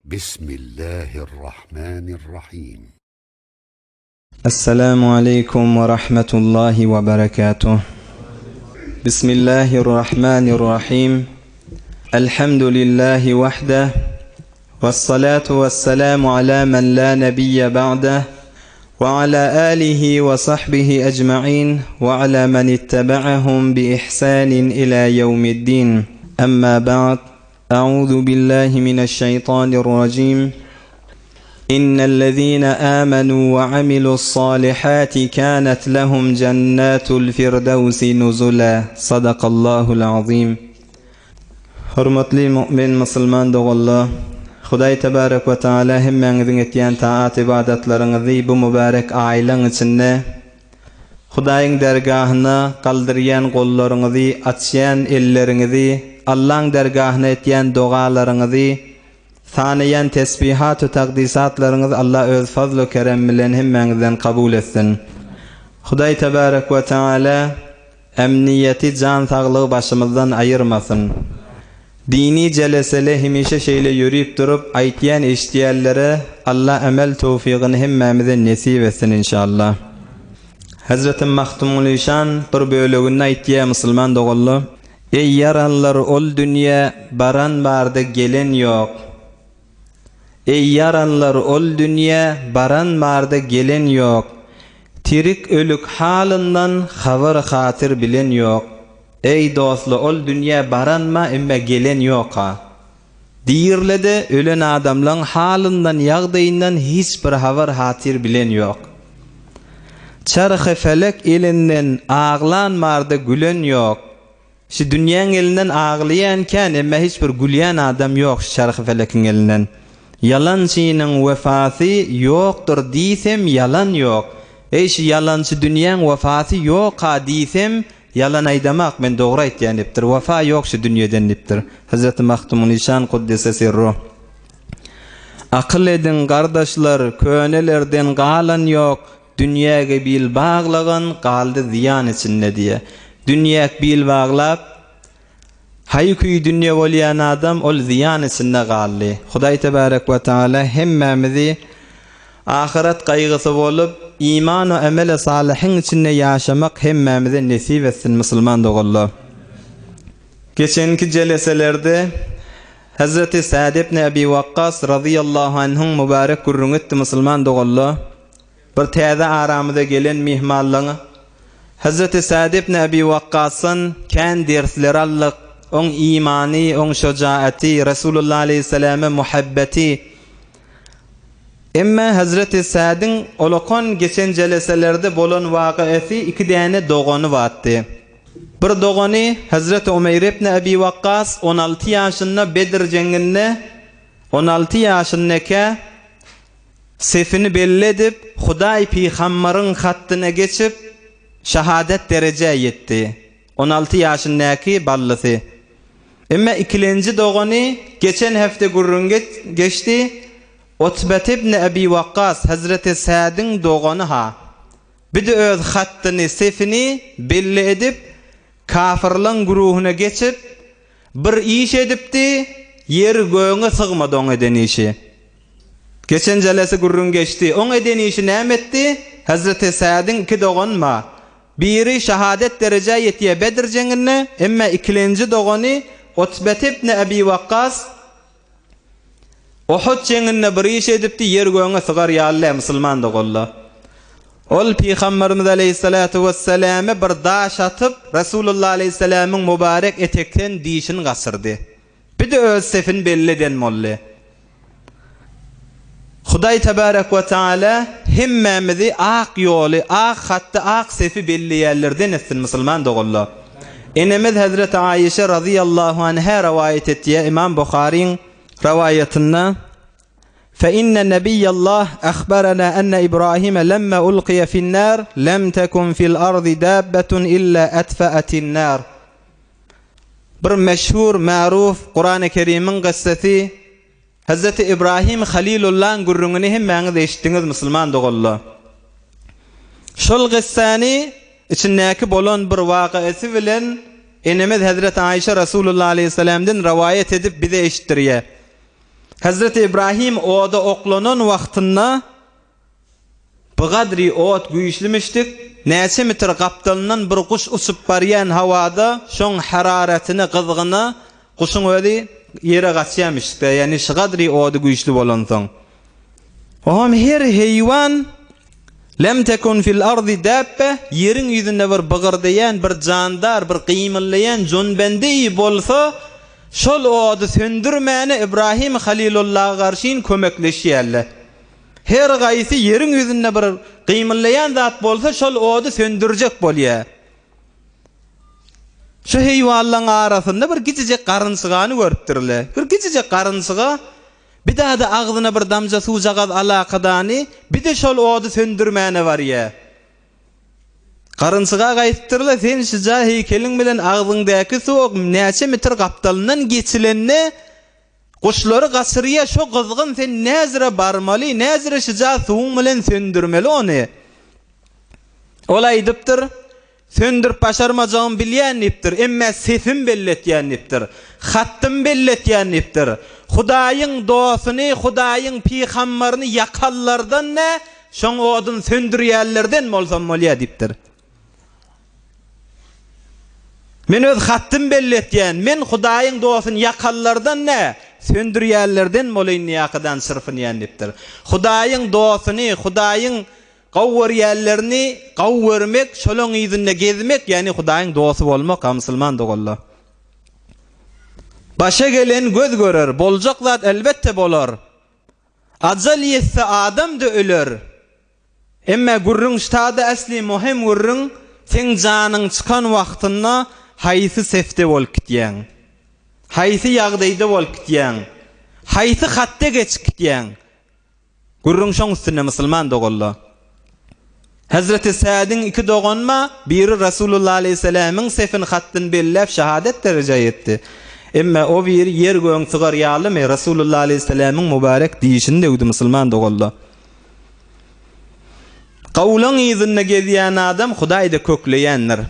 Bismillahirrahmanirrahim. Esselamu aleýkum we rahmetullahi we berekatuh. Bismillahirrahmanirrahim. Elhamdülillahi wahdah. Wessalatu wesselamu ala men la nebiyye ba'dah. Ve ala alihi ve sahbihi ecma'in ve ala men ittebe'ahum bi ihsanin ila yevmiddin. Emma ba'd. Euzu billahi mineşşeytanirracim. İnnellezîne âmenû ve amilu's-sâlihâti kânet lehum cennâtul firdevsi nuzula. Sadakallahul azim. Hormatly mu'min musulman doganlar! Hudaý tebarek we taala hemmäňiziň etýän taat ybadatlaryňyzy bu mübärek aýlaň içinde Hudaýyň dergahyna galdyrýan gollaryňyzy, açýan elleriňizi, Allaň dergahyna etýän dogalaryňyzy, sanaýan tesbihat-u takdysatlaryňyzy Allah öz fazl-u kerem bilen hemmäňizden kabul etsin. Hudaý tebarek we taala Emniýeti jan saglygy başymyzdan aýyrmasyn. Dini jelesele hemişe şeýle ýörip durup aýtýan eşitýänlere Alla emel towfygyny hemmämize nesip etsin inşallah. Hezreti Magtymgulyşan bir böleginde aýtýa musulman doganlar Eý ýaranlar ol dünýä baran barda gelen ýok. Eý ýaranlar ol dünýä baran barda gelen ýok. Tirik ölük halyndan habar hatyr bilen ýok. Eý dostla ol dünýä baranma emme gelen ýoka. Diýirlede ölen adamlaň halyndan ýagdaýyndan hiç bir habar hatyr bilen ýok. Çarhy felek elinden aglan barda gülen ýok. Şu dünýäň elinden aglaýan kän emme hiç bir gülýän adam ýok şu çarhy felekiň elinden. Ýalançynyň wefasy ýokdur diýsem ýalan ýok. Eý şu ýalançy dünýäň wefasy ýoka diýsem Ýalan aýdamak, men dogry aýtýan diýipdir. Wefa ýok şu dünýeden diýipdir. Hezreti Magtymguly şan Kuddise sirruh. Akyl ediň gardaşlar, könelerden galan ýok, dünýäge bil baglagan galdy zyýan içinde diýýär. Dünýäk bil baglap, haý-küý dünýe bolýan adam ol zyýan içinde galdy. Hudaý tebarek we taala hemmämizi Ahyret gaýgysy bolup, iman we emeli salyhyň içinde ýaşamak hemmämize nesip etsin musulman doganlar. Geçenki jeleselerde Hezreti Sa'd ibn Ebi Wakkas razyýallahu anhuň mübarek gürrüňi etdi musulman doganlar. Bir täze aramyza gelen myhmanlaň Hezreti Sa'd ibn Ebi Wakkasdan kän dersler aldyk. Oň imany, oň şojaaty, Resulullah aleýhissalama muhabbeti, Emma Hezreti Sädiň olakan geçen jeleselerde bolan wakaesy iki däne dogany batdy. Bir dogany Hezreti Umeýr ibn Ebi Wakgas 16 ýaşynda Bedr jeňinde 16 ýaşyndakä sefini belli edip Hudaý pygambaryň hatdyna geçip şahadat derejä ýetdi. 16 ýaşyndaky ballysy. Emma ikilenji dogany geçen hepde gürrüň geçdi, Utbet ibn Ebi Wakgas Hezreti Sädiň dogany-ha. Bir-de öz hatdyny, sefini belli edip, kafyrlaň güruhyna geçip, bir iş edipdi, ýeri-gögüňe sygmady oň eden işi. Geçen jelese gürrüň geçdi. Oň eden işi näme etdi? Hezreti Sädiň iki dogany bar. Biri şahadet derejä ýetýär Bedr jeňinde, emme ikilenji dogany Utbet ibn Ebi Wakgas Uhud jeňinde bir iş edipdi, ýer-gögüňe sygar ýaly däl musulman doganlar. Ol Pygamberimiz aleýhissalatu wessaläme bir daş atyp, Resulullah aleýhissalamyň mübarek etekden dişini gaçyrdy. Bir-de öz sefini belli eden boldy. Hudaý tebarek we taala hemmämizi ak ýoly, ak hatdy, ak sefi belleýänlerden etsin musulman doganlar. Enemiz Hezreti Aişe razyýallahu anha rowaýat etýär Imam Buharyň rowaýatynda Fe inne nebiýallah ahbarana enne Ibrahime lemme ulqiye finnar lem tekun fil ardi dabbetun illa etfeatin nar. Bir meşhur, maruf Kurany Kerimiň gyssasy Hezreti Ibrahim Halilullaň gürrüňini hemmäňiz eşitdiňiz musulman doganlar. Şol gyssany içindäki bolan bir wakaesy bilen enemiz Hezreti Aýşe Rasulullah aleýhissalamdan rowaýat edip bize eşitdirýär. Hezreti Ibrahim oda oklanan wagtynda Bygadry ot güýçlimişdik, näçe metr gapdalyndan bir guş uçup barýan hawada şoň hararetine, gyzgyna guşuň özi ýere gaçýamişdikde, ýagny şygadry ody güýçli bolansoň. Oňam her heýwan Lem tekun fil ardy dabbe, ýeriň ýüzünde bir bygyrdaýan, bir jandar, bir gymyldaýan jonbendeýi bolsa, şol ody söndürmäne Ibrahim Halilullaha garşyn kömekleşýärler. Her gaýsy ýeriň ýüzünde bir gymyldaýan zat bolsa, şol ody söndürjek bolýar. Şu heýwanlaryň arasynda bir kiçijek garynçygany görüpdirler. Bir kiçijek garynçyga bir-de agzyna bir damja suwjagaz alakadany, bir-de şol ody söndürmäne barýar. Garynçyga gaýdypdyrlar, sen şuja heýkeliň bilen agzyňdaky suw näçe metr gapdalyndan geçilende, Guşlary gaçyrýa şo gyzgyn sen näzire barmaly näzire şyja suwuň bilen söndürmeli ony. Ol aýdypdyr, Söndürip başarmajagymy bilýän diýipdir, emmä sesim belletýän diýipdir. Hatdym belletýän diýipdir. Hudaýyň dosuny, Hudaýyň pygambaryny ýakanlardan nä, şoň oduny söndürýänlerden bolsam bolýa diýipdir. Men öz hatdym belli etýän, men Hudaýyň dostuny ýakanlardan dä, söndürýänlerden bolaýyn ýakadan çyrpynýan diýipdir. Hudaýyň dostuny, Hudaýyň gowy görýänlerini gowy görmek, şolaň yzynda gezmek, ýagny Hudaýyň dosty bolmak, a musulman doganlar. Başa gelen göz görer, boljak zat elbetde bolar. Ajal ýetse adam-da öler. Emme gürrüň ştada äsli möhüm gürrüň seň janyň çykan wagtynda haýsy sefde bolup gitýäň? Haýsy ýagdaýda bolup gitýäň? Haýsy hatda geçip gitýäň? Gürrüň şoň üstünde musulman doganlar. Hezreti Sädiň iki doganma biri Resulullah aleýhissalamyň sefin hatdyny belläp şahadet derejä ýetdi. Emme o biri ýer gögüň sygar ýalymy Resulullah aleýhissalamyň mübarek dişini döwdi musulman doganlar. Gawulaň yzynda gezýän adam Hudaýda kökleýändir.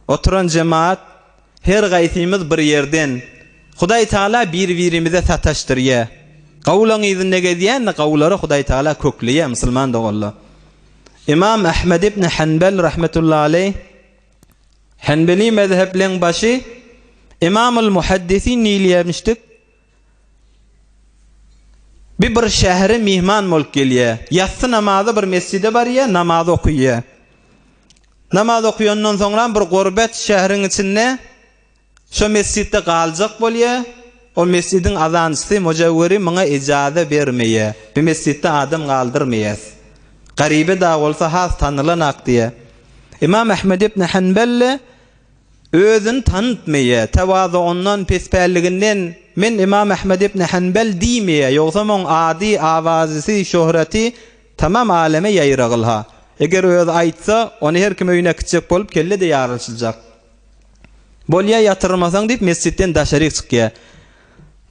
Oturan jemaat her gaýsymyz bir ýerden. Hudaý Taala bir-birimize sataşdyrýa. Gawulaň yzynda gezýän-de gawulary Hudaý Taala kökleýä musulman doganlar. Ymam Ahmed ibn Hanbel rahmetullahi aleýh Hanbeli mezhepleň başy Ymamul Muhaddisin diýilýärmişdik. Bir bir şähere myhman bolup gelýär. Ýassy namaza bir mesjide barýar, namaz okaýar. Namaz okaýandan soňra bir gurbet şäheriň içinde şo mesjitde galjak bolýar. O mesjidiň azançysy, mujawwiri muňa ijaza bermeýär. Bu mesjitde adam galdyrmaýas. Garybe dagy bolsa has tanylanak diýýär. Imam Ahmed ibn Hanbel Özüni tanytmaýar, tewazuundan, pespälliginden Men Ymam Ahmed ibn Hanbel diýmeýär, ýogsam oň ady, awazysy, şöhreti tamam äleme ýaýragyl-ha. Eger özi aýtsa, ony her kim öýüne äkitjek bolup kelle-de ýarylyşyljak. Bolýa ýatyrmasaň diýip mesjitden daşaryk çykýar.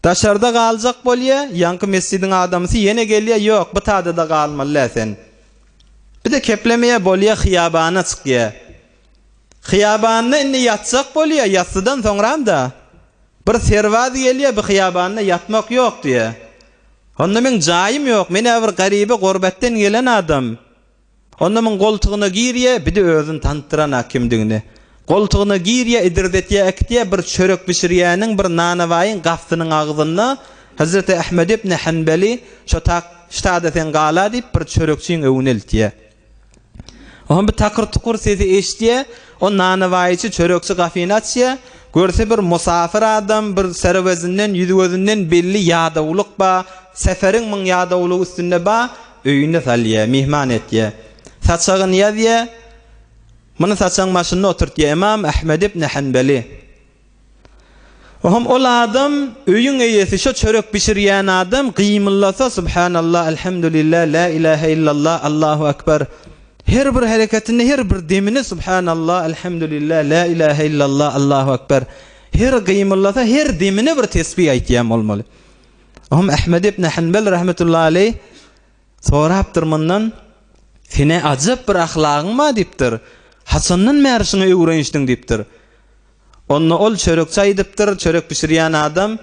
Daşarda galjak bolýar, ýaňky mesjidiň adamsy ýene gelýär, ýok, bu tada-da galmaly däl sen. Bir-de keplemeýär, bolýa hyýabana çykýar. Hyýabanda indi ýatjak bolýa, ýassydan soňram-da. Bir serbaz gelýä, bu hyýabanda ýatmak ýok diýýä. Onda meň jaýym ýok, men-ä bir garyba gurbetden gelen adam. Onda muň goltugyna girýä, bir-de özüni tanytdyranak kimdigini. Goltugyna girýä, idirdetýä, äkitýä, bir çörek bişirýäniň, bir nanawaýyň gapysynyň agzynda Hezreti Ahmet ibn Hanbeli şo tak, ştada sen gala diýip, bir çörekçiň öwüne eltýä. Oňa bir takyr-tukur sesi eşidýär. O nanawaýçy, çörekçi gapyny açýar. Görse bir musafir adam, bir serwezinden, ýüz-gözünden belli ýadawlyk bar. Seferiň muň ýadawlygy üstünde bar. Öýüne salýar, myhman etýär. Saçagyny ýazýar. Muny saçagyň başynda oturtýar. Ymam Ahmed ibn Hanbeli. Ohm ol adam öýüň eýesi şo çörek bişirýän adam gymyllasa Subhanallah Elhamdülillah La ilahe illallah Allahu Ekber her bir hereketinde her bir demini Subhanallah Elhamdülillah La ilahe illallah Allahu Ekber her gymyllasa her demine bir tesbih aýtýan bolmaly. Ohm Ahmed ibn Hanbel rahmetullahi aleyh sorapdyr mundan Sene ajap bir ahlagyň bar diýipdir. Haçandan bäri şuňa öwrenişdiň diýipdir. Onda ol çörekçi aýdypdyr, Çörek bişirýän adam.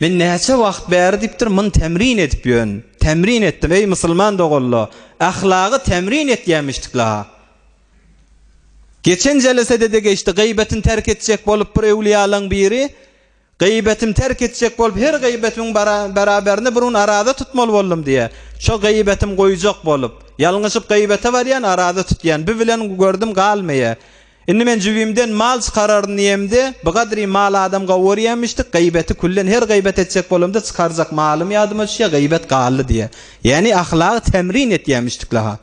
Men näçe wagt bäri diýipdir, muny temrin edip ýörün. Temrin etdim, eý musulman doganlar, ahlagy temrin etýämişdik-la. Geçen jelesede-de geçdi, gyýbetini terk etjek bolup bir öwlüýalaň biri, Gyýbetimi terk etjek bolup her gyýbetimiň beraberinde bir gün araza tutmaly boldum diýýär. Şo gyýbetimi goýjak bolup, ýalňyşyp gyýbete barýan, araza tutýan. Bi bilen gördüm galmaýar. Indi men jübimden mal çykararyn diýemde, bi gadry mal adam gowy görýämişdik, gyýbeti küllen her gyýbet etjek bolamda çykarjak malym ýadyma düşýär, gyýbet galdy diýýär. Ýagny ahlagy temrin etýämişdik-la.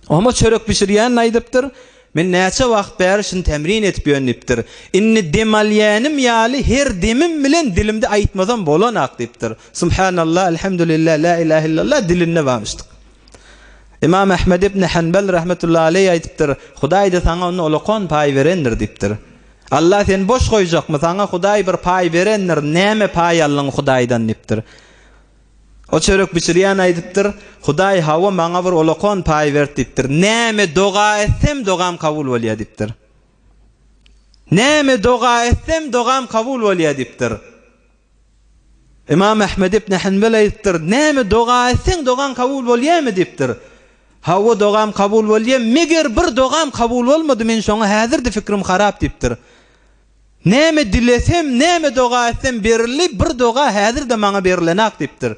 Oňa çörek bişirýän aýdypdyr, Men näçe wagt bäri şuny temrin edip ýörün diýipdir. Indi dem alýanym ýaly her demim bilen dilimde aýtmasam bolanak diýipdir. Subhanallah, elhamdülillah, la ilahe illallah dilinde barmyşdyk. Imam Ahmed ibn Hanbal rahmetullahi aleýh aýdypdyr, Hudaý-da saňa onda ulakan paý berendir diýipdir. Allah seni boş goýjakmy, saňa Hudaý bir paý berendir, näme paý aldyň Hudaýdan diýipdir. O çörek bişirýän aýdypdyr, Hudaý hawa maňa bir ulakan paý berdi diýipdir. Näme doga etsem dogam kabul bolýar diýipdir. Näme doga etsem dogam kabul bolýar diýipdir. Imam Ahmed ibn Hanbel aýdypdyr, Näme doga etseň dogaň kabul bolýarmy diýipdir. Hawa dogam kabul bolýar, meger bir dogam kabul bolmady men şoňa häzir-de fikrim harap diýipdir. Näme dilesem, näme doga etsem berildi, bir doga häzir-de maňa berilenak diýipdir.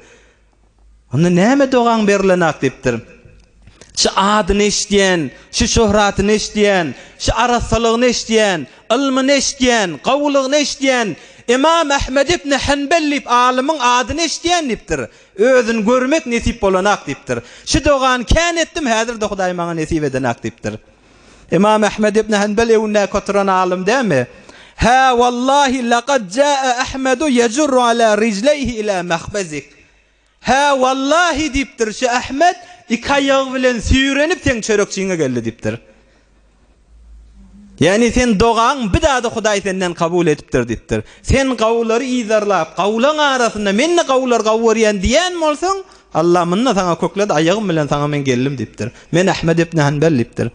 Onda näme dogaň berilenak diýipdir. Şu adyny eşidýän, şu şöhratyny eşidýän, şu arassalygyny eşidýän, ylmyny eşidýän, gowulygyny eşidýän Imam Ahmed ibn Hanbel diýip alymyň adyny eşidýän diýipdir. Özüni görmek nesip bolanak diýipdir. Şu dogany kän etdim, häzir-de Hudaý maňa nesip edenak diýipdir. Imam Ahmed ibn Hanbel öwündäki oturan alym dälmi? Hä, wallahi laqad jaa Ahmedu yejurru ala rijleýhi ila mahbezik. Hä, wallahi diýipdir, şu Ahmet iki aýagy bilen süýrenip seň çörekçiňe geldi diýipdir. Ýagny sen dogaň bir zady Hudaý senden kabul edipdir diýipdir. Sen gawulary yzarlap, gawulaň arasynda men-de gawulary gawy görýän diýen bolsaň, Allah munda saňa kökledi, aýagym bilen saňa men geldim diýipdir. Men Ahmed ibn Hanbel diýipdir.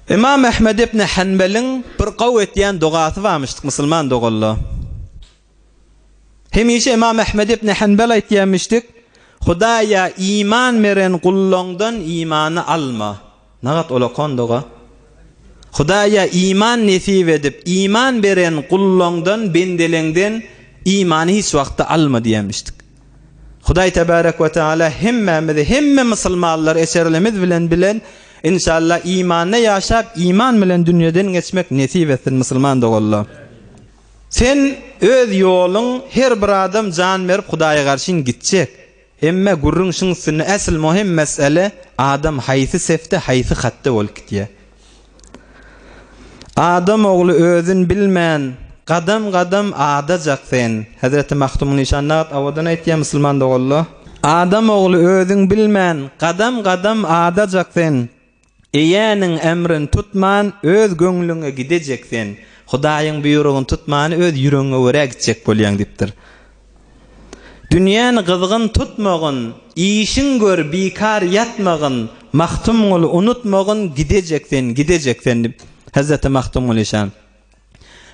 Imam Ahmed ibn Hanbeliň bir gawy etýän dogasy barmyşdyk musulman doganlar. Hemişe Imam Ahmed ibn Hanbel aýtýarmyşdyk, Hudaýa iman beren gullaňdan imany alma. Nagat olakan doga. Hudaýa iman nesip edip, iman beren gullaňdan, bendeleňden imany hiç wagtda alma diýýärmişdik. Hudaý tebarek we teala hemmämizi, hemme musulmanlary eserlemiz bilen bilen inşallah imanda ýaşap, iman bilen dünýeden geçmek nesip etsin musulman doganlar. Sen öz ýoluň her bir adam jan berip Hudaýa garşyn gitjek. Emme gürrüň şuň üstünde esl mohim mesele adam haýsy sefde haýsy hatda bolup gitýä. Adam ogly özün bilmän gadam gadam adajak sen. Hezreti Magtymguly işan nagt owadan aýtýa musulman doganlar. Adam ogly özüň bilmän gadam gadam adajak sen. Eýäniň emrin tutman, öz göňlüňe gidejek sen. Hudaýyň buýrugyny tutmany öz ýüregiňe görä gitjek bolýaň diýipdir. Dünýäni gyzgyn tutmagyn, işiň gör, bikar ýatmagyn, Magtymguly unutmagyn, gidejek sen, gidejek sen diýip, Hezreti Magtymguly şa.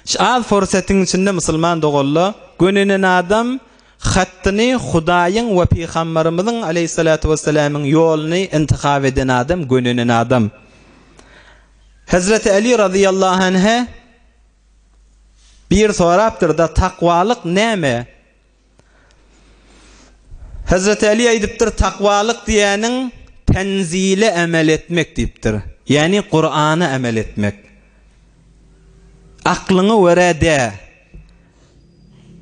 Şu az fursatyň içinde musulman doganlar, gönenen adam hatdyny Hudaýyň we Pygambarymyzyň aleýhissalatu wessalamyň ýoluny intihap eden adam gönenen adam. Hezreti Ali razyýallahu anhe bir sorapdyr-da, takwalyk näme? Hezreti Ali aýdypdyr, Takwalyk diýýäniň tenzile emel etmek diýipdir. Ýagny Kurana emel etmek. Aklyňa görä dä.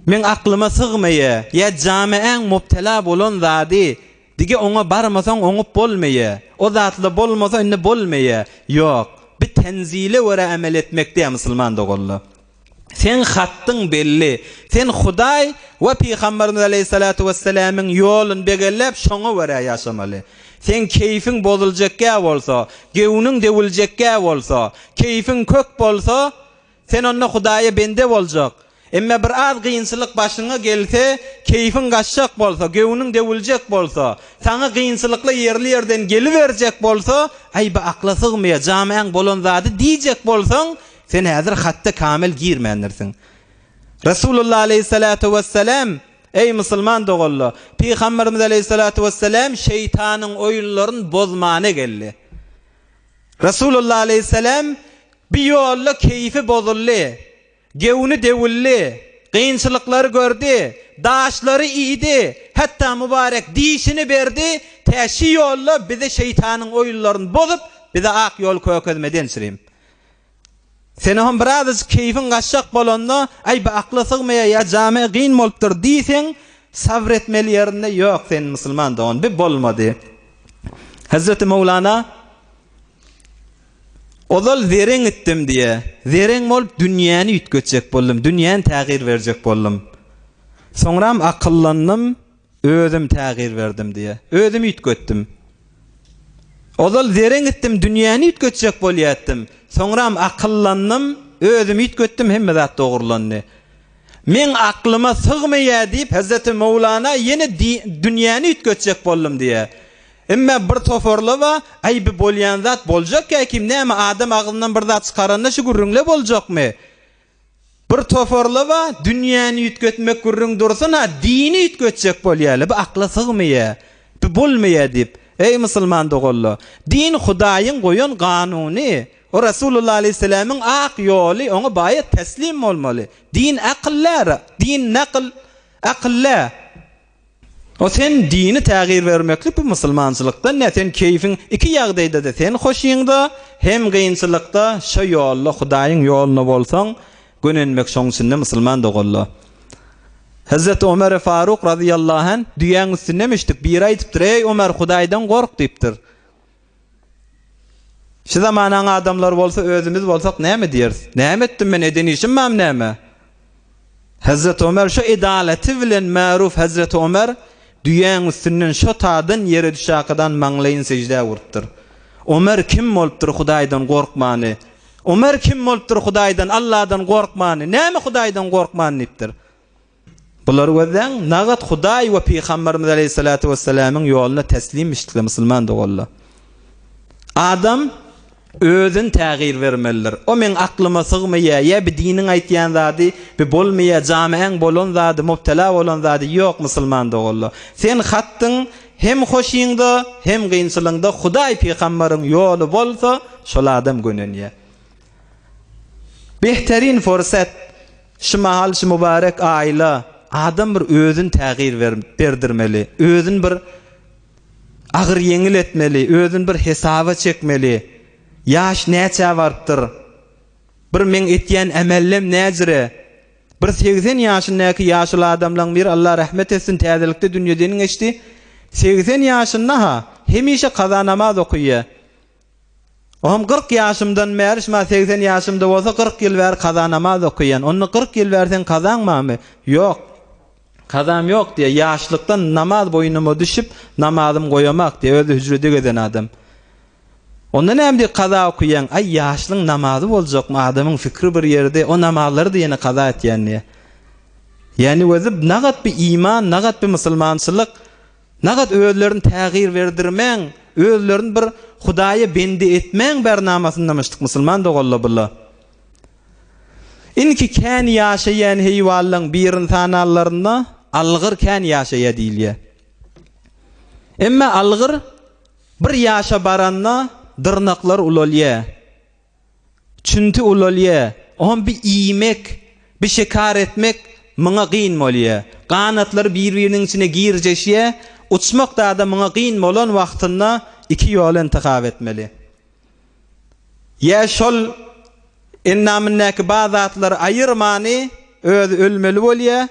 Meň aklyma sygmaýa, ýa jameäň mubtela bolan zady, dige oňa barmasaň oňup bolmaýa. O zatla bolmasa indi bolmaýa. Ýok. Bi tenzile görä emel etmek dä musulman doganlar. Seň hatdyň belli. Sen Hudaý we Pygamberimiz aleýhissalatu wessalamyň ýoluny begelläp şoňa görä ýaşamaly. Seň keýfiň bozuljakgä bolsa, göwnüň döwüljekgä bolsa, keýfiň kök bolsa, sen onda Hudaýa bende boljak. Emme bir az gynçylyk başyňa gelse, keýfiň gaçjak bolsa, göwnüň döwüljek bolsa, saňa gynçylykly ýerli-ýerden geliberjek bolsa, aý bu akla sygmaýar, jamäň bolan zady diýjek bolsaň, Sen häzir hatda kamil girmändirsiň. Resulullah aleýhissalatu wessalam, Eý musulman doganlar! Pygamberimiz aleýhissalatu wessalam şeýtanyň oýunlaryny bozmana geldi. Resulullah aleýhissalam bir ýolda keýfi bozuldy. Gewni döwüldi, kynçylyklary gördi, daşlary iýdi, hatda mübarek dişini berdi, tä şi ýolda bizi şeýtanyň oýunlaryny bozup, bize ak ýol kökezmeden çirim. Sen ohm birazajyk keýfiň gaçjak bolanda, aý bu akla sygmaýar ýa jame gyn bolupdyr diýseň, sabr etmeli ýerinde ýok sen musulman dogan, bi bolmady. Hezreti Mowlana Ozal zereň etdim diýe. Zereň bolup dünýäni üýtgetjek boldum, dünýäni tägyr berjek boldum. Soňram akyllandym, özüm tägyr berdim diýe. Özüm üýtgetdim. Ozal zereň etdim, dünýäni üýtgetjek bolýatdym. Soňram akyllandym, özüm üýtgetdim, hemme zat dogrulandy. Meň aklyma sygmaýa diýip, Hezreti Mowlana ýene dünýäni üýtgetjek boldum diýe. Emme bir toparla ba, aý bi bolýan zat boljak kim näme adam agzyndan bir zat çykaranda şu gürrüňle boljakmy? Bir toparla ba, dünýäni üýtgetmek gürrüň dursun-a, dini üýtgetjek bolýarlar, bi akla sygmaýar, bi bolmaýar diýip. Eý musulman doganlar, din Hudaýyň goýan kanuny, o Resulullah aleýhissalamyň ak ýoly, oňa baýat teslim bolmaly. Din akyl däl, din nakyl, akyl däl. O sen dini tägyr bermeklik bu musulmançylykdan ne sen keýfiň iki ýagdaýdada sen hoşyňda hem gynçylykda şo ýolda hudaýyň ýolunda bolsaň gönenmek şoň içinde musulman doganla. Hezreti Omeri Faruk razyýallahu anh düýäň üstünde mişdik biri aýdypdyr eý Omer hudaýdan gork diýipdir. Şu zamanaň adamlary bolsa özümiz bolsak näme diýeris? Näme etdim men eden işim bam näme? Hezreti Ömer şo edaleti bilen märuf Hezreti Ömer düýäň üstünden şo tadan ýere düşäkadan maňlaýyn seždä urupdyr. Ömer kim bolupdyr Hudaýdan gorkmany? Ömer kim bolupdyr Hudaýdan Alladan gorkmany? Näme Hudaýdan gorkmany diýipdir. Bulary gözläň, nagat Hudaý we Pygamberimiz aleýhissalatu wessalamyň ýoluna teslim işdikler musulman doganlar. Adam özün tägyr bermelidir. O meň aklyma sygmaýar, ýa bi diniň aýtýan zady, bi bolmaýar, jamiäň bolan zady, mubtela bolan zady ýok musulman doganlar. Sen hatdyň hem hoşyňda, hem gynçylygyňda Hudaý Pygambaryň ýoly bolsa, şol adam gönenýär. Behterin fursat Şu mahal şu mübarek aýla adam bir özün tägyr berdirmeli, özün bir agyr ýeňil etmeli, özün bir hesaba çekmeli. Ýaş näçä barypdyr? Bir meň etýän ämellem näjire? Bir 80 ýaşyndaky ýaşuly adamlaň biri Allah rahmet etsin täzelikde dünýeden geçdi. 80 ýaşynda-ha hemişe kaza namaz okyýa. Oňam 40 ýaşymdan bäri, şuma 80 ýaşymda bolsa 40 ýyl bäri kaza namaz okaýan. Onda 40 ýyl bäri seň kazaň barmy? Ýok. Kazam ýok diýýär. Ýaşlykdan namaz boýnuma düşüp, namazym goýamak diýýär. Özi hüjrede gezen adam. Onda näme diýip kaza okaýaň? Aý, ýaşlyň namazy boljakmy? Adamyň fikri bir ýerde, o namazlary-da ýene kaza etýän diýýär. Ýagny özi nagat bir iman, nagat bir musulmançylyk. Nagat özlerini tägyr berdirmäň, özlerini bir Hudaýa bendi etmäň bernamasynda-myşdyk musulman doganlar bula. Indiki kän ýaşaýan heýwanlaň birini sananlarynda algyr kän ýaşaýar diýilýär. Emma algyr bir ýaşa baranda dyrnaklary ulalýar. Çünti ulalýa, oňam bi iýmek, bi şikar etmek muňa gyn bolýa. Ganatlary bir-biriniň içine girjeşýä, uçmak dada muňa gyn bolan wagtynda iki ýoly intihap etmeli. Ýa şol endamyndaky ba zatlary aýyrmany özi ölmeli bolýa,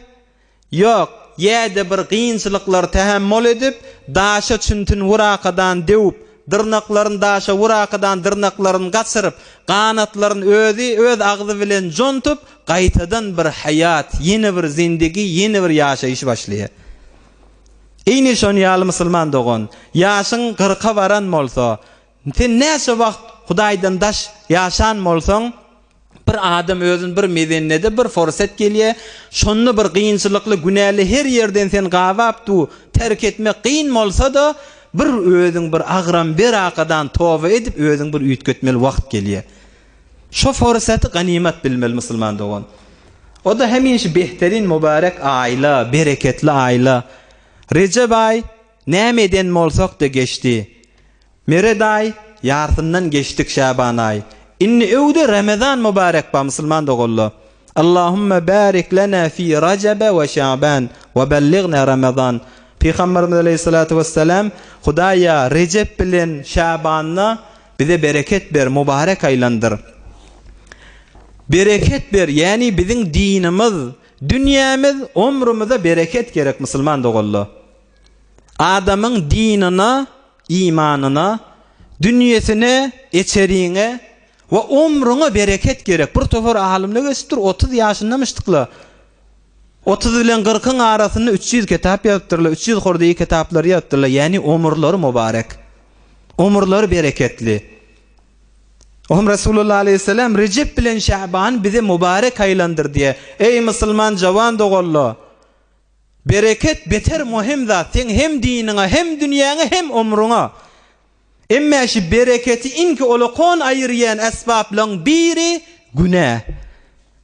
Ýok, ýa-da bir kynçylyklary tähemmol edip, daşa çüntin wurakadan döwüp, dyrnaklaryny daşa wurakadan dyrnaklaryny gaçyryp, ganatlaryny özi öz agzy bilen jontup, gaýtadan bir haýat, ýene bir zindigi, ýene bir ýaşaýyş başlaýar. Eýni şon ýaly musulman dogan, ýaşyň kyrka baran bolsa, sen näçe wagt Hudaýdan daş ýaşan bolsaň, Bir adam özün bir mezennede bir forsat gelýä, şonda bir gynçylykly günäli her ýerden sen gabap du, terk etmek gyn bolsa-da, bir özüň bir agram ber akadan toba edip özüň bir üýtgetmeli wagt gelýä. Şo forsaty ganymat bilmeli musulman dogan. O-da hemişe behterin mübarek aýla, bereketli aýla. Rejep aý näme eden bolsak-da geçdi. Meret aý ýarsyndan geçdik Şaban aý. Indi öwde Ramazan mübarek bar musulman doganlar. Allahumma barik lena fi Rajaba we Şaban we belligna Ramazan. Pygamberimiz aleýhissalatu wessalam Hudaýa Rejep bilen Şabanda bize bereket ber, mübarek aýlandyr. Bereket ber, ýäni biziň dinimiz, dünýämiz, omrumyza bereket gerek musulman doganlar. Adamyň dinine, imanyna, dünýesine, eçeriňe we omrüňe bereket gerek. Bir topar alymlar geçipdir, 30 ýaşyndamyşdykla. 30 bilen 40-yň arasynda 300 kitap ýazypdyrlar, 300 hurdy kitaplary ýazypdyrlar. Ýäni omurlary mübarek. Omurlary bereketli. Ohm Resulullah aleyhisselam Recep bilen Şaban bize mübarek aýlandyr diýe. Eý musulman jawan doganlar! Bereket beter möhüm zat seň hem diniňe hem dünýäňe hem ömrüňe. Emme şi bereketi inki olakon aýyrýan esbaplaň biri günä.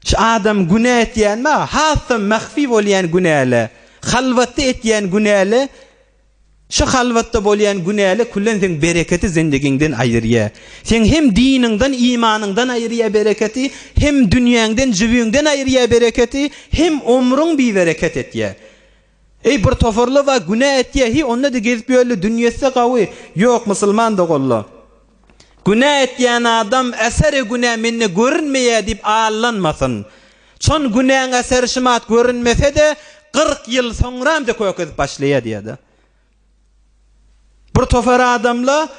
Şi adam günä etýän ba hasam mahfi bolýan günäle, halwatda etýän günäle Şu halwatda bolýan günäli küllen seň bereketi zindigiňden aýyrýa. Seň hem diniňden imanyňdan aýyrýa bereketi, hem dünýäňden jübüňden aýyrýa bereketi, hem omrüň bibereket etýä. Eý bir tofarla bar günä etýä hi onda-da gezip ýörli dünýesi gawy. Ýok musulman doganlar. Günä etýän adam eseri günä mende görünmeýä diýip allanmasyn. Şon günäň eseri şumat görünmese-de, 40 ýyl soňram-da kökezip başlaýar diýýär-de. Bir topar adamla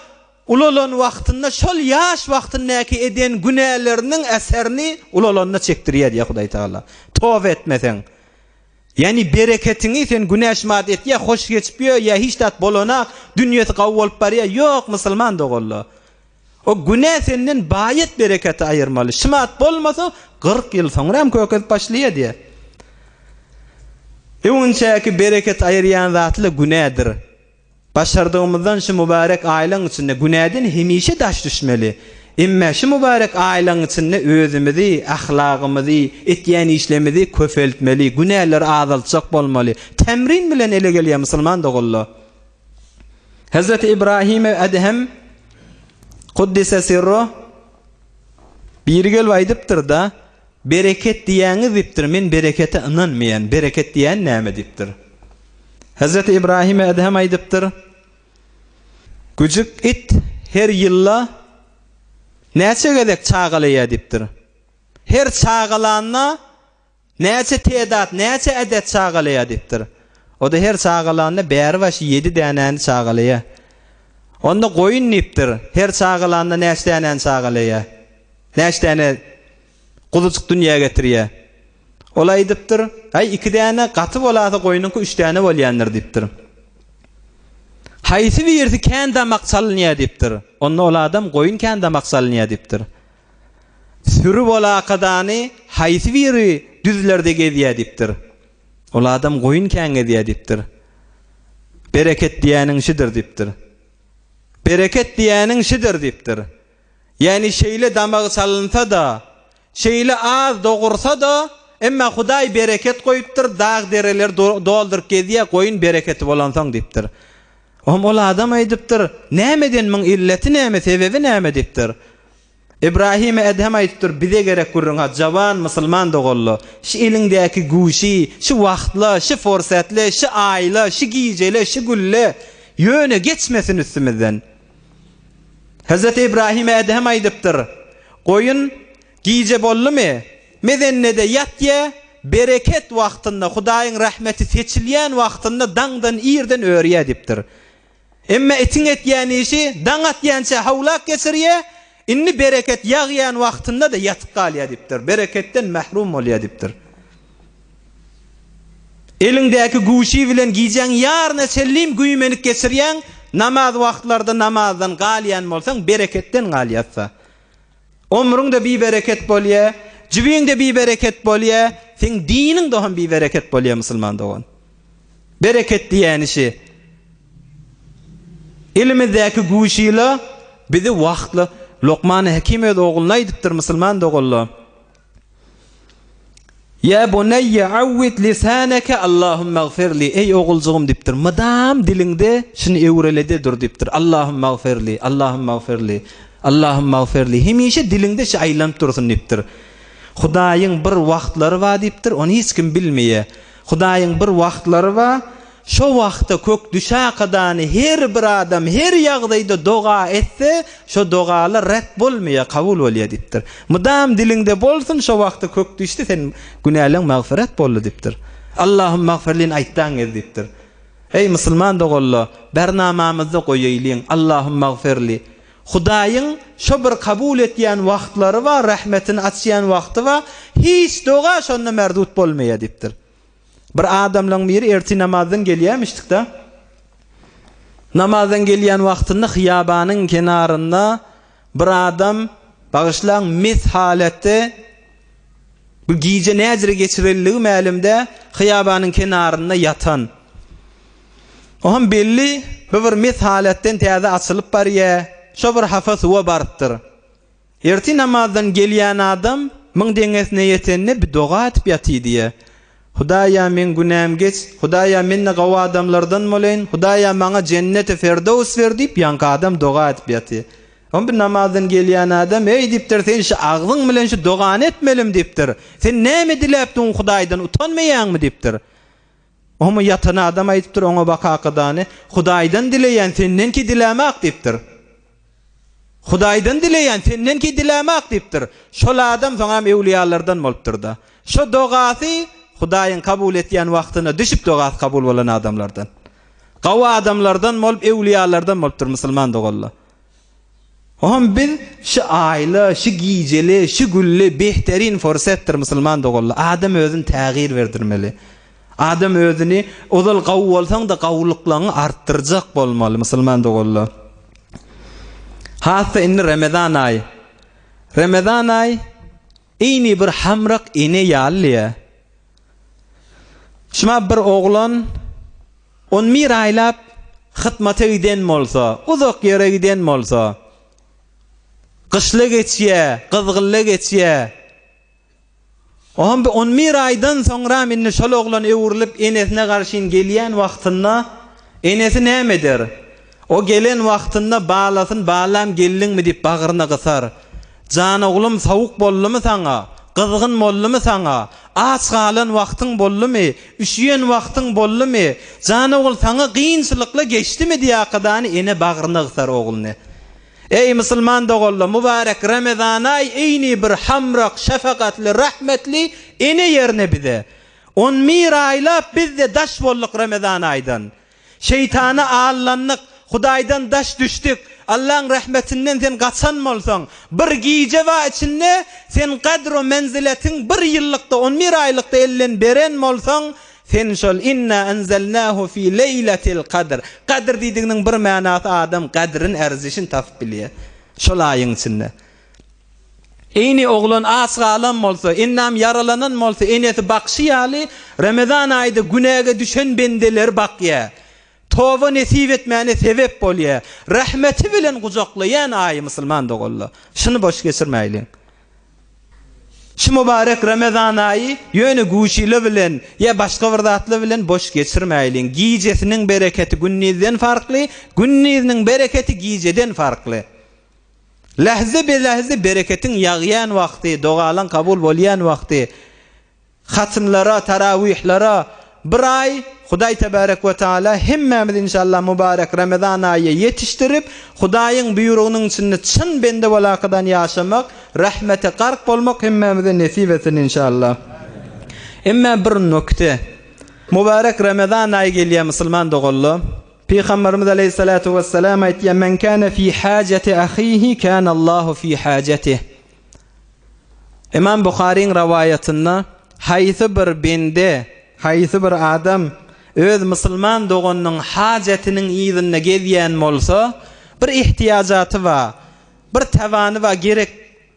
ulalan wagtynda şol ýaş wagtyndaky eden günäleriniň eserini ulalanda çekdirýär diýýär Hudaý Tagala. Toba etmeseň. Ýagny bereketiňi sen günä şumat etýär, hoş geçip ýör, ýa hiç zat bolanak, dünýesi gawy bolup barýar. Ýok, musulman doganlar. O günä senden baýat bereketi aýyrmaly. Şumat bolmasa, 40 ýyl soňra hem kökezip başlaýar diýýär. Öňünçäki bereket aýyrýan zatly günädir. Başardygymyzdan şu mübarek aýlaň içinde günäden hemişe daş düşmeli. Emme şu mübarek aýlaň içinde özümizi, ahlagymyzy, etýän işlerimizi köpeltmeli, günäleri azaltjak bolmaly. Temrin bilen ele gelýär musulman doganlar. Hezreti Ibrahim Edhem Kuddise sirru biri gelip aýdypdyr-da, Bereket diýýäňiz diýipdir, men berekete ynanmaýan, bereket diýýän näme diýipdir. Hezreti Ibrahim Edhem aýdypdyr, Güjük it her ýylda näçe gezek çagalaýar diýipdir. Her çagalanda näçe tedat, näçe ädet çagalaýar diýipdir. O-da her çagalanda bäri-başy ýedi dänäni çagalaýar. Onda goýun diýipdir, her çagalanda näçe dänäni çagalaýar? Näçe däne guzujyk dünýä getirýär. Ol aýdypdyr, Aý, iki däne, gaty bolasa goýnuňky üç däne bolýandyr diýipdir. Haýsy birisi kän damak çalynýar diýipdir. Onda ol adam goýun kän damak çalynýar diýipdir. Süri bolakadany haýsy biri düzlerde gezýär diýipdir. Ol adam goýun kän gezýär diýipdir. Bereket diýýäniň şidir diýipdir. Bereket diýýäniň şidir diýipdir. Ýagny şeýle damagy çalynsa-da, şeýle az dogursa-da, emma Hudaý bereket goýupdyr, dag-dereleri dolduryp gezýär, goýun bereketi bolansoň diýipdir. Ohm ol adam aýdypdyr, Nämeden muň illeti näme, sebebi näme diýipdir. Ibrahim Edhem aýdypdyr, bize gerek gürrüň ha, jawan musulman doganla, şi eliňdäki güýçi, şi wagtla, şi forsatle, şi aýla, şi gijele, şi gülle, ýöne geçmesin üstümizden. Hezreti Ibrahim Edhem aýdypdyr, Goýun, gije boldumy, mezennede ýat-ýa, bereket wagtynda, Hudaýyň rahmeti seçilýän wagtynda daňdan irden örýä diýipdir. Emma itiň etýän işi, daň atýança hawlak geçirýä, indi bereket ýagýan wagtynda-da ýatyp galýa diýipdir, bereketden mährum bolýa diýipdir. Eliňdäki güýçi bilen gijäň ýaryna çenlim güýmenip geçirýäň, namaz wagtlarda namazdan galýan bolsaň, bereketden galýarsa. Ömrüň-de bibereket bolýar, jübiň-de bibereket bolýar, seň diniň-de hem bibereket bolýar musulman dogan. Bereket diýýän işi. Elimizdäki güýçile bizi wagtly. Lokmany Hekim öz ogluna aýdypdyr, musulman doganlar. Ýa buneýýe awwid lisaneke Allahumagfirli, eý oguljygym diýipdir, mydam diliňde şuny öwrelede dur diýipdir, Allahumagfirli, Allahumagfirli, Allahumagfirli, hemişe diliňde şu aýlanyp dursun diýipdir. Hudaýyň bir wagtlary bar diýipdir, ony hiç kim bilmeýär. Hudaýyň bir wagtlary bar, Şo wagta kök düşakadany her bir adam her ýagdaýda doga etse, şo dogalar ret bolmaýar, kabul bolýar diýipdir. Mydam diliňde bolsun, şo wagta kök düşdi, sen günäleň magfyret boldy diýipdir. Allahum magfirlini aýtdaň gez diýipdir. Eý musulman doganlar, bernamamyzda goýaýlyň, Allahum magfirli. Hudaýyň şo bir kabul etýän wagtlary bar, rahmetini açýan wagty bar, hiç doga şonda merdut bolmaýar diýipdir. Bir adamlaň biri ertir namazdan gelýämişdik-de. Namazdan gelýän wagtynda hyýabanyň kenarynda bir adam, bagyşlaň, mes halatda, bu gije näjire geçirenligi mälim däl, hyýabanyň kenarynda ýatan. Oňam belli, bu bir mes halatdan täze açylyp barýa, şo bir hapa suwa barypdyr. Ertir namazdan gelýän adam myň deňesine ýetende bir doga edip ýaty diýýär. Hudaýa meň günäm geç, Hudaýa men-de gowy adamlardan bolaýyn, Hudaýa maňa jenneti ferdows ber diýip ýaňky adam doga edip ýaty. Oň bir namazdan gelýän adam eý diýipdir sen şu agzyň bilen şu dogany etmelimi diýipdir. Sen näme diläpdiň Hudaýdan utanmaýaňmy diýipdir. Oňa ýatan adam aýdypdyr oňa bakakadany Hudaýdan dileýän sendenki dilämak diýipdir. Hudaýdan dileýän, sendenki dilämak diýipdir. Şol adam soňam öwlüýalardan bolupdyr-da. Şo dogasy Hudaýyň kabul etýän wagtyna düşüp dogasy kabul bolan adamlardan. Gawy adamlardan bolup öwlüýalardan bolupdyr musulman doganlar. Oňam biz şu aýly, şu gijeli, şu gülli behterin fursetdir musulman doganlar. Adam özüni tägir berdirmeli. Adam özüni ozal gawy bolsaň-da gawulyklaňy artdyrjak bolmaly musulman doganlar. Has-da indi Remezan aýy. Remezan aýy eýni bir hamrak ene ýaly diýýär. Şuma bir oglan on bir aýlap hytmata giden bolsa, uzak ýere giden bolsa, gyşla geçýär, gyzgynla geçýär. Oňam bir on bir aýdan soňram indi şol oglan öwrülip enesine garşyn gelýän wagtynda enesi näme eder? O gelen wagtynda balasyn balam geldiňmi diýip bagryna gysar. Jan oglum sowuk boldumy saňa? Gyzgyn boldumy saňa? Aç galan wagtyň boldumy? Üşüýen wagtyň boldumy? Jan ogul saňa gynçylykla geçdimi diýakadany ene bagryna gysar ogluny. Eý musulman doganlar mübarek Ramazan aý eýni bir hamrak şefakatly rahmetli ene ýerine bize. On bir aýlap bizde daş bolduk Ramazan aýdan. Şeýtana allandyk, Hudaýdan daş düşdük. Allaň rahmetinden sen gaçan bolsaň, bir gije ba içinde sen gadr-u menziletiň bir ýyllykda on bir aýlykda elden beren bolsaň, Sen şol Inna enzelnahu fi leýletil kadr. Kadr diýdiginiň bir manasy adam gadryn erzişin tapyp bilýär. Şol aýyň içinde. Eýni oglan aç galan bolsa, endam ýaralanan bolsa enesi bakşy ýaly Ramazan aýda günäge düşen bendeleri bakýar. Toba nesip etmäne sebep bolýar. Rahmeti bilen gujaklaýan aýy musulman doganlar. Şuny boş geçirmäýliň. Şu mübarek Ramazan aýy ýöne güýçile bilen ýa başga bir zatlar bilen boş geçirmäýliň. Gijesiniň bereketi gündizden farkly, gündiziniň bereketi gijeden farkly. Lähze be lähze bereketiň ýagýan wagty, dogalaň kabul bolýan wagty. Hatymlara, tarawyhlara bir aý Hudaý tebarek we taala hemmämizi inşallah mübarek Ramazan aýy ýetişdirip, Hudaýyň buýrugynyň içinde çyn bende bolakadan ýaşamak, rahmete gark bolmak hemmämize nesip etsin inşallah. Emme bir nokte. Mübarek Ramazan aýy gelýär musulman doganlar. Pygamberimiz aleýhissalatu wessalam aýtýar, Men kana fi hajati ahihi kana Allahu fi hajatih. Ymam Buharyň rowaýatynda, Haýsy bir bende, haýsy bir adam öz musulman doganynyň hajatynyň yzynda gezýän bolsa, bir ihtiýajaty bar, bir tabany bar, gerek,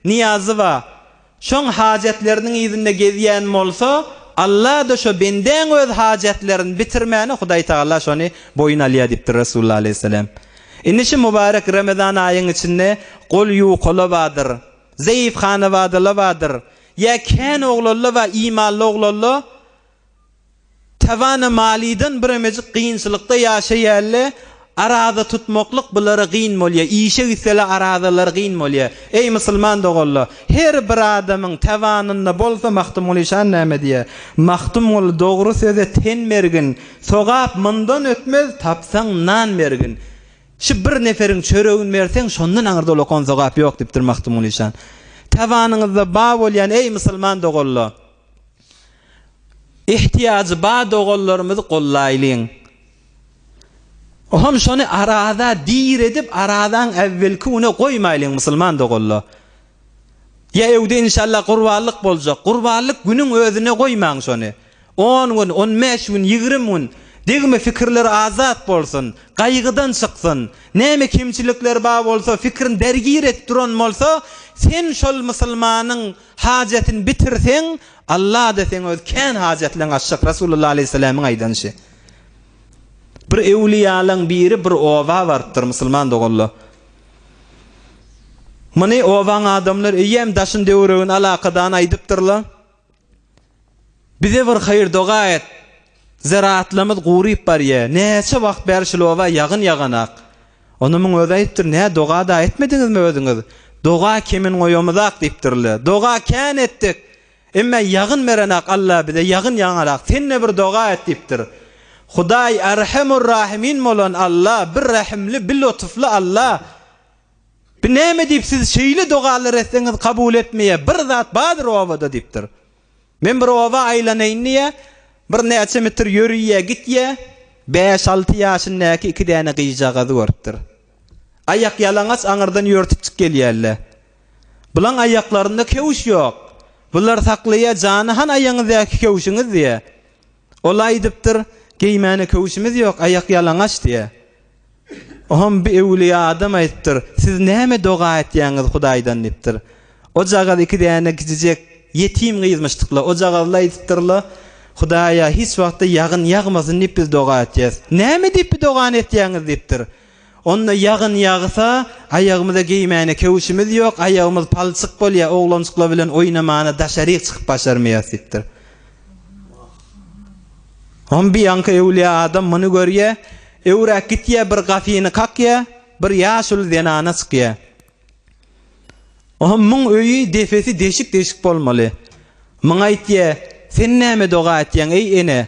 nyýazy bar, şoň hajatlarynyň yzynda gezýän bolsa, Alla-da şo bendäň öz hajatlaryny bitirmäne Hudaý Tagala şony boýun alýar diýipdir Resulullah aleýhissalam. Indi şu mübarek Remezan aýyň içinde gol ýukala bardyr, zeýif hanabadalar bardyr, ýa kän oglanlar bar, imanly oglanlar, Tabana malydan biremejik kynçylykda ýaşaýalle araza tutmaklyk bulara gyn bolýa işe gitsele arazalary gyn bolýa eý musulman doganlar her bir adamyň tabanynda bolsa Magtymguly şan näme diýä Magtymguly dogry söze ten bergin sogap mundan ötmez tapsaň nan bergin şu bir neferiň çöregini berseň şondan aňyrda ulakan sogap ýok diýipdir Magtymguly şan tabanyňyzda ba bolýan eý musulman doganlar Ehtiýajy bar doganlarymyzy gollaýlyň. Oham şony araza dir edip arazaň äwwelki güne goýmaýlyň musulman doganlar. Ýa öwde inşallah gurbanlyk boljak. Gurbanlyk günüň özüne goýmaň şony. On gün, on bäş gün, ýigrim gün degme fikirler azat bolsun, gaýgydan çyksyn. Näme kemçilikler bar bolsa, fikrin dergir edip duran bolsa, sen şol musulmanyň Hajatyny bitirseň, Alla-da seň öz kän hajatlaryňy açjak, Resulullah aleýhissalamyň aýdanyşy. Bir öwlüýalaň biri bir oba barypdyr, musulman doganlar. Muny obaň adamlary eýýäm daşyn döwregini alakadan aýdypdyrlar. Bize bir haýyr-doga et. Ziraatlarymyz guryp barýar. Näçe wagt bäri şul oba ýagyn ýaganak. Onda muň özi aýdypdyr, Nä, doga-da etmediňizmi özüňiz? Doga kemin goýamyzak diýipdirler. Doga kän etdik. Emme ýagyn berenak Alla bize, ýagyn ýaganak. Sen-de bir doga et diýipdir. Hudaý Erhemur-Rahimin bolan Alla, bir rähimli, bir lutufly Alla. Bi näme diýip siz şeýle dogalar etseňiz kabul etmeýär, bir zat bardyr obada diýipdir. Men bir oba aýlanaýyn diýýär, bir näçe metr ýöriýär, gitýär, bäş-alty ýaşyndaky iki däne gyzjagazy görüpdir. Aýak ýalaňaç aňyrdan ýörtüpjik gelýärler. Bulaň aýaklarynda köwüş ýok. Bular saklaýar, jany han aýagyňyzdaky köwşüňiz diýýär. Ol aýdypdyr, Geýmäne köwşümiz ýok, aýak ýalaňaç diýýär. Oňam bir öwlüýä adam aýdypdyr, Siz näme doga etýäňiz Hudaýdan diýipdir. Ojagaz iki däne kiçijek ýetim gyzmyşdykla. Ojagazly aýdypdyrla, Hudaýa hiç wagtda ýagyn ýagmasyn diýip biz doga etýäs. Näme diýip bu dogany etýäňiz diýipdir. Onda ýagyn ýagsa, aýagymyza geýmäne köwşümiz ýok, aýagymyz palçyk bolýar, oglanjyklar bilen oýnamana daşaryk çykyp başarmaýas diýipdir. Hom bi ýaňky öwlüýä adam muny görýä, öwräk gitýä, bir gapyny kakýa, bir ýaşuly zenana çykýa. Hom muň öýi depesi deşik-deşik bolmaly. Muňa aýtýa, Sen näme doga etýäň, eý ene?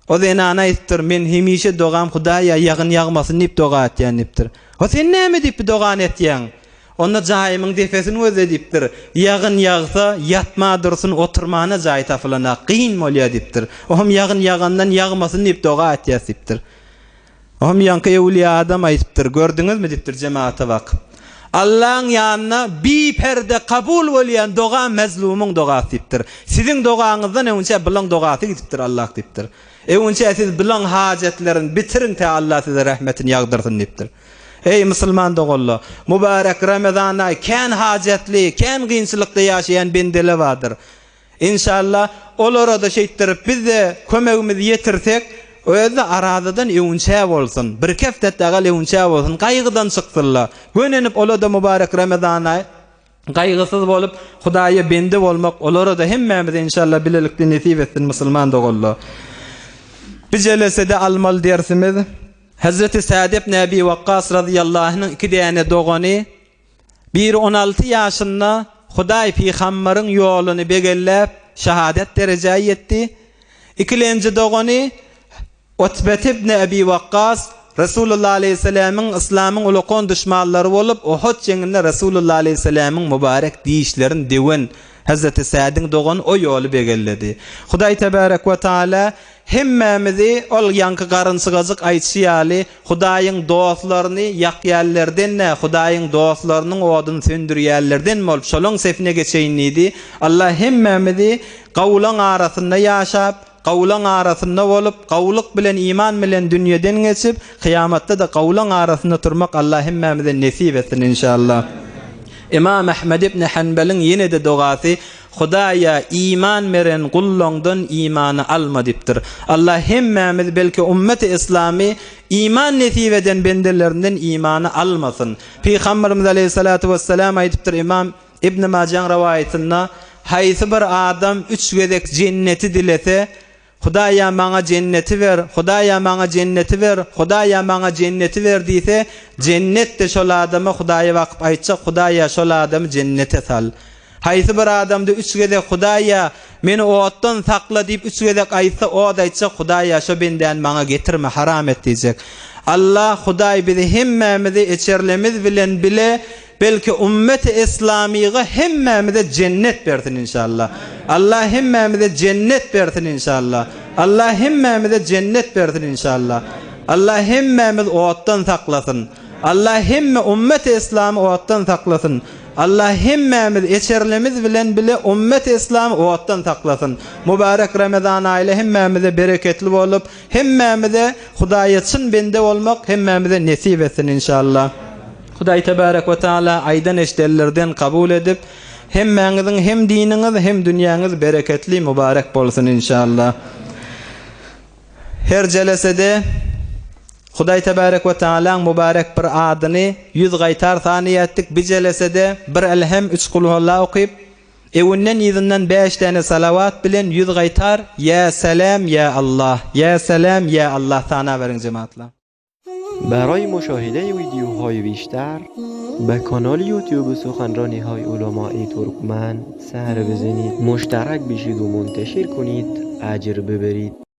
O zenana aýdypdyr, Men hemişe dogam Hudaýa ýagyn ýagmasyn diýip doga etýän diýipdir. O sen näme diýip bu dogany etýäň? Onda jaýymyň depesini gözle diýipdir. Ýagyn ýagsa, ýatma dursun, oturmana jaý tapylanak, gyn bolýa diýipdir. Ohm ýagyn ýagandan ýagmasyn diýip doga etýäs diýipdir. Ohm ýaňky öwlüýä adam aýdypdyr, Gördüňizmi diýipdir jemagata bakyp. Allaň ýanyna biperde kabul bolýan doga mezlumyň dogasy diýipdir. Siziň dogaňyzdan öňünçä bulaň dogasy gidipdir Allah diýipdir. Öňünçä siz bulaň hajatlaryny bitiriň tä Allah size rehmetini ýagdyrsyn diýipdir. Eý musulman doganlar! Mübärek Ramazan aýy kän hajatly, kän kynçylykda ýaşaýan bendeler bardyr. Inşallah, olara-da şeýtdirip biz-de kömegimizi ýetirsek, özi-de arazadan öwünçä bolsun, birki hepde dagal öwünçä bolsun, gaýgydan çyksynlar. Gönenip ola-da mübärek Ramazan aýy gaýgysyz bolup, Hudaýa bende bolmak olara-da hemmämize inşallah bilelikde nesip etsin musulman doganlar. Bu jelesede almaly dersimiz. Hezreti Sa'd ibn Ebi Wakkas razyýallahu anhuň iki däne dogany, biri 16 ýaşynda Hudaý pygambaryň ýoluny begelläp, şahadat derejä ýetdi. Ikilenji dogany Utbet ibn Ebi Wakkas Resulullah aleýhissalamyň yslamyň ulakan duşmanlary bolup, Uhud jeňinde Resulullah aleýhissalamyň mübarek dişlerini döwen Hezreti Sa'dyň dogany o ýoly begelledi. Hudaý tebärek we taala Hemmämizi ol ýaňky garynçygajyk aýtşy ýaly, Hudaýyň dostlaryny ýakýanlerden-de, Hudaýyň dostlarynyň oduny söndürýänlerden bolup, şolaň sefine geçeýin diýdi. Allah hemmämizi gawulaň arasynda ýaşap, gawulaň arasynda bolup, gawulyk bilen, iman bilen dünýeden geçip, kyýamatda-da gawulaň arasynda turmak Allah hemmämize nesip etsin, inşallah. Ymam Ahmed ibn Hanbalyň ýene-de dogasy. Hudaýa iman beren gullaňdan imany alma diýipdir. Allah hemmämiz belki ummeti islamy iman nesip eden bendelerinden imany almasyn. Pygamberimiz aleýhissalatu wessalam aýdypdyr Imam Ibn Majaň rowaýatynda haýsy bir adam üç gezek jenneti dilese Hudaýa maňa jenneti ber, Hudaýa maňa jenneti ber, Hudaýa maňa jenneti ber diýse, jennet-de şol adama Hudaýa bakyp aýtjak, Hudaýa şol adamy jennete sal. Haýsy bir adamda üç gezek Hudaýa meni otdan sakla diýip üç gezek aýtsa, ot aýtjak, Hudaýa şo bendäni maňa getirme, haram et diýjek. Allah, Hudaý bizi hemmämizi eçerlemiz bilen bile Belki ummeti islamyga hemmämize jennet bersin inşallah. Allah hemmämize jennet bersin inşallah. Allah hemmämize jennet bersin inşallah. Allah hemmämiz otdan saklasyn. Allah hemme ummeti islamy otdan saklasyn. Allah hemmämiz eçerlemiz bilen bile ummeti islamy otdan saklasyn. Mübarek Ramazan aýly hemmämize bereketli bolup, hemmämize Hudaýa çyn bende bolmak hemmämize nesip etsin inşallah. Hudaý Tebarek we Taala aýdan eşdenlerden kabul edip, hemmäňiziň hem diniňiz hem dünýäňiz bereketli mübarek bolsun inşallah. Her jelesede Hudaý Tebarek we Taalaň mübarek bir adyny ýüz gaýtar sany etdik. Bir jelesede bir Elhem, üç Kulhuallah okyp, ewinden yzyndan bäş däne salawat bilen ýüz gaýtar Ýa Salam Ýa Allah, Ýa Salam Ýa Allah sanaberiň jematlar. برای مشاهده ویدیوهای بیشتر به کانال یوتیوب سخنرانی های علمای ترکمن سر بزنید مشترک بشید و منتشر کنید اجر ببرید.